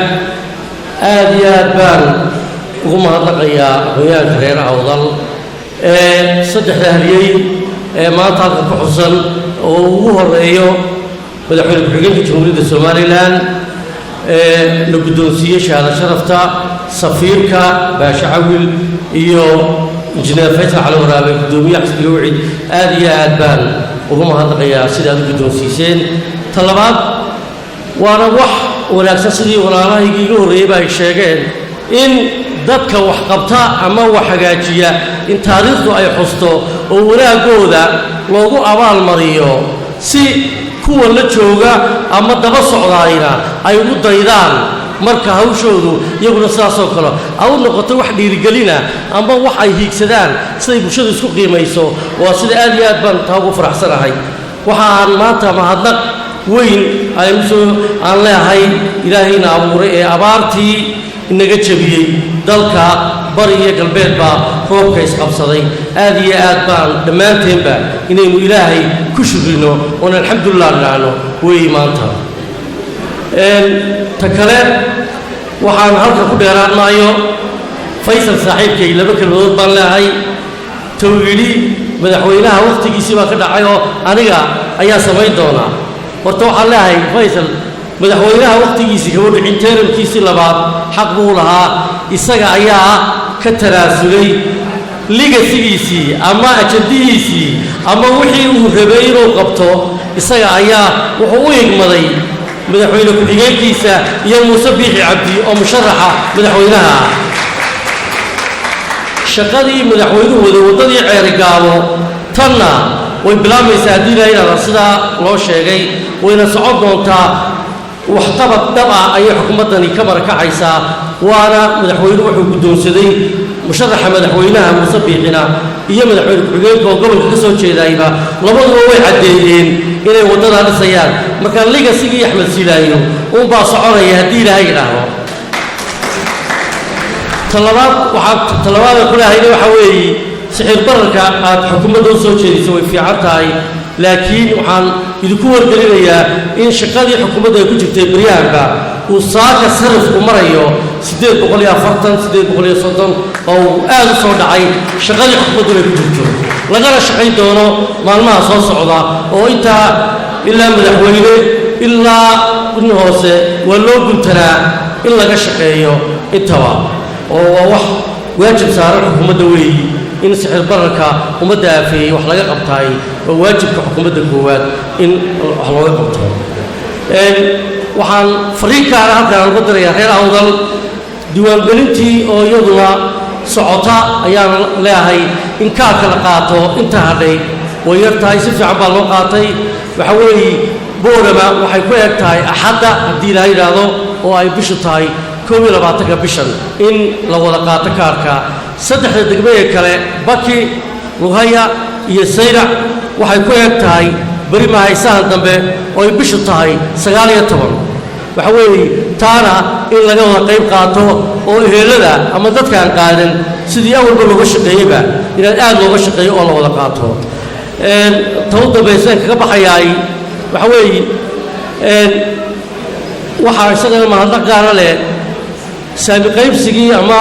Aada iyo aad baan ugu mahadnaqayaa aqoonyahanka reer Awdal ee saddexda halyey ee maanta halkan ku xusan, oo ugu horeeyo madaxweyne ku-xigeenka Jamhuuriyadda Somaliland ee la guddoonsiiyey shahaado sharafta, safiirka Baashe Cawil iyo Injineer Faysal Cali Waraabe, guddoomiyaha xisbiga UCID. Aada iyo aad baan ugu mahadnaqayaa sida aad u guddoonsiiseen. Ta labaad, waana wax wanaagsan, sidii walaalahaygii iga horreeyeyba ay sheegeen, in dadka wax qabta ama wax hagaajiya in taariikhdu ay xusto oo wanaaggooda loogu abaalmariyo, si kuwa la jooga ama daba socdaayna ay ugu daydaan. Marka hawshoodu iyaguna sidaasoo kale a u noqoto wax dhiirigelina ama wax ay hiigsadaan, siday bulshadu isku qiimayso. Waa sida aad iyo aad baan taa ugu faraxsanahay. Waxaan maanta mahadnaq weyn ayusoo aan leeahay Ilaahayna abuuray ee abaartii inaga jebiyey dalka, bari iyo galbeedba roobka isqabsaday. Aad iyo aad baan dhammaanteenba inaynu Ilaahay ku shukrino oon alxamdulilah nidhaahno weeye maanta. Ta kale, waxaan halka ku dheeraan maayo. Faysal saaxiibkay laba kelmadood baan leeahay. Tou yidhi madaxweynaha wakhtigiisii baa ka dhacay oo aniga ayaa samayn doonaa. Horta waxaan leeahay Faysal, madaxweynaha wakhtigiisii kama dhicin. Term-kiisii labaad xaq buu lahaa, isaga ayaa ka tanaasulay legacy-giisii ama ajandihiisii ama wixii uu rabay inuu qabto. Isaga ayaa wuxuu u igmaday madaxweyne ku-xigeenkiisa iyo Muuse Biixi Cabdi oo musharaxa madaxweynaha ah. Shaqadii madaxweynuhu waday, waddadii Ceerigaabo, tanna way bilaabmaysaa haddii la yidhahda sidaa loo sheegay, wayna socon doontaa. Waxqabad dhab ah ayay xukuumaddani ka marakacaysaa, waana madaxweynuhu wuxuu guddoonsaday musharaxa madaxweynaha Muuse Biixina iyo madaxweyne ku-xigeenka oo gobolka ka soo jeedayba, labaduba way caddeeyeen inay waddadaa dhisayaan. Marka legacy-gii Axmed Siilaayo uunbaa soconaya haddii Ilaahay idhaahdo. Talabaad, waxaa talabaada ku lahayna waxaa weeye sixir bararka aad xukuumadda u soo jeediso way fiican tahay, laakiin waxaan idinku wargelinayaa in shaqadii xukuumadda ay ku jirtay baryahanba uu saaka sarifku marayo 840, 830, oo uu aad u soo dhacay. Shaqadii xukuumadduna ay ku jirto, lagana shaqayn doono maalmaha soo socda, oo intaa ilaa madaxweyne ilaa in hoose waa loo guntanaa in laga shaqeeyo intaba, oo waa wax waajib saaran xukuumadda weeyi in sixir bararka ummadda aafeeyey wax laga qabtaay. Waa waajibka xukuumadda koowaad in wax looga qabto. Waxaan fariinkaana halkaan uga dirayaa reer Awdal diiwaangelintii oo iyaduna socota ayaan leeahay in kaarka la qaato. Inta hadhay way yar tahay, si fiican baa loo qaatay. Waxa weeye Boorama waxay ku eg tahay Axadda haddii Ilaha yidhaahdo, oo ay bishu tahay 21-ka bishan, in la wada qaato kaarka. Saddexda degmee kale, Baki, Lughaya iyo Saylac, waxay ku eg tahay beri mahaysahan dambe oo ay bishu tahay 19. Waxa weeye taana in laga wada qayb qaato oo ehelada ama dadkaan qaadan, sidii awalba looga shaqeeyeyba, inaad aad looga shaqeeyo oo la wada qaato. Ta u dambaysan kaga baxayaay waxa weeye, waxaa isagana mahadnaq gaara leh saami qaybsigii ama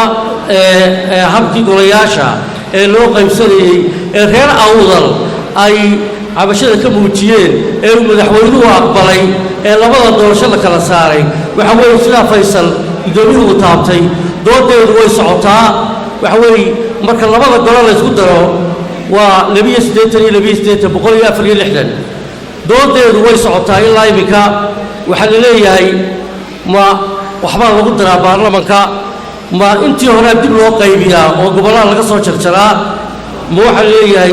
habkii golayaasha ee loo qaybsanayey ee reer Awdal ay cabashada ka muujiyeen ee uu madaxweynuhu aqbalay ee labada doorasho la kala saaray. Waxa weeye sidaa Faysal guddoomiyuhu uu taabtay, doodeedu way socotaa. Waxa weeye marka labada golo la ysku daro waa 82 iyo 82, 164. Doodeedu way socotaa ilaa iminka. Waxaa la leeyahay, ma waxbaa lagu daraa baarlamanka, ma intii horea dib loo qaybiyaa oo gobollaha laga soo jarjaraa, ma waxaa la leeyahay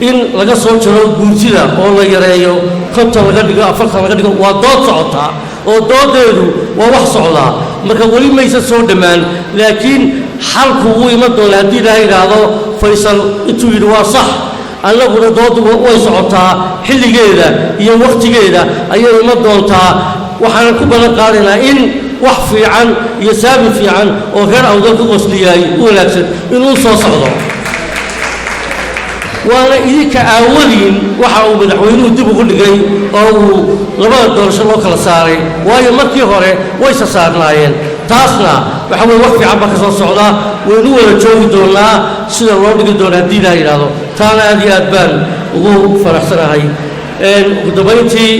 in laga soo jaro guurtida oo la yareeyo, 50 laga dhigo, 40 laga dhigo. Waa dood socotaa oo doodeedu waa wax socdaa. Marka weli maysan soo dhammaan, laakiin xalku wuu iman doona haddii Ilaahay idhaahdo. Faysal intuu yidhi waa sax, annaguna doodu way socotaa, xilligeeda iyo wakhtigeeda ayay iman doontaa. Waxaanan ku ballan qaadaynaa in wax fiican iyo saami fiican oo reer Awdal ku qosliyaay u wanaagsan inuu soo socdo. Waana idinka aawadiin waxa uu madaxweynuhu dib ugu dhigay oo uu labada doorasho loo kala saaray, waayo markii hore waysa saarnaayeen. Taasna waxa weye wax fiican baa ka soo socda. Waynu wada joogi doonaa sida loo dhigi doono haddii Ilaah yidhaahdo. Taana aad iyo aad baan ugu faraxsanahay. Ugu dambayntii,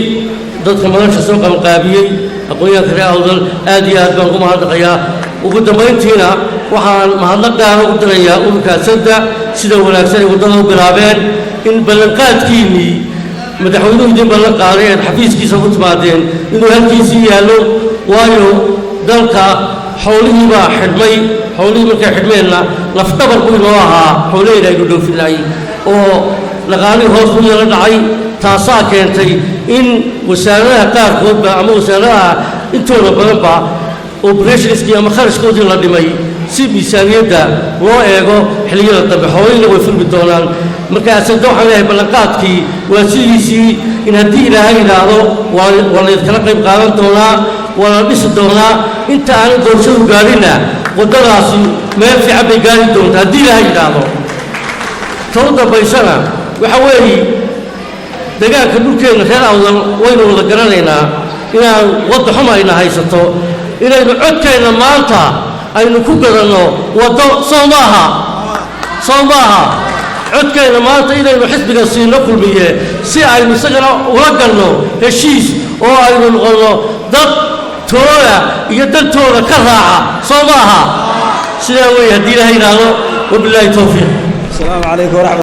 dadka madasha soo qabanqaabiyey, aqoonyahanka reer Awdal, aad iyo aad baan ugu mahadnaqayaa. Ugu dambayntiina waxaan mahadnaq gaara ugu dirayaa ururka Asadda sida wanaagsan ay waddada u bilaabeen, in ballanqaadkiinnii madaxweynuhu idin ballan qaaday eed xafiiskiisa ugu timaadeen inuu halkiisii yaallo, waayo dalka xoolihii baa xidhmay. Xoolihii markay xidhmeenna lafdhabar buu inoo ahaa xoolahayna aynu dhoofinay oo dhaqaalihii hoos u yaro dhacay. Taasaa keentay in wasaaradaha qaarkoodba ama wasaaradaha intooda badanba operationskii ama kharashkoodii la dhimay si miisaaniyadda loo eego xilliyada dambe. Xoolihiina way furmi doonaan. Marka Asada waxaan leeyahay, ballanqaadkii waa sidiisii, in haddii Ilaahay yidhaahdo waa laydinkala qayb qaadan doonaa, waa la dhisi doonaa. Inta aanay doorashadu gaadhinna waddadaasi meel fiican bay gaari doontaa haddii Ilaahay yidhaahdo. Ta u dambaysana waxa weeye degaanka dhulkeenna reer Awdal waynu wada garanaynaa inaan wadda xum ayna haysato, inaynu codkeenna maanta aynu ku gadanno waddo. Soo maaha? Soo maaha? Codkeenna maanta inaynu xisbiga siino Kulmiye si aynu isagana ula galno heshiis oo aynu noqonno dad tooda iyo dantooda ka raaca. Soo maaha? Sidaa weeye haddii Ilaha yidhaahdo. Wabilaahi towfiiq. السلام عليكم ورحمة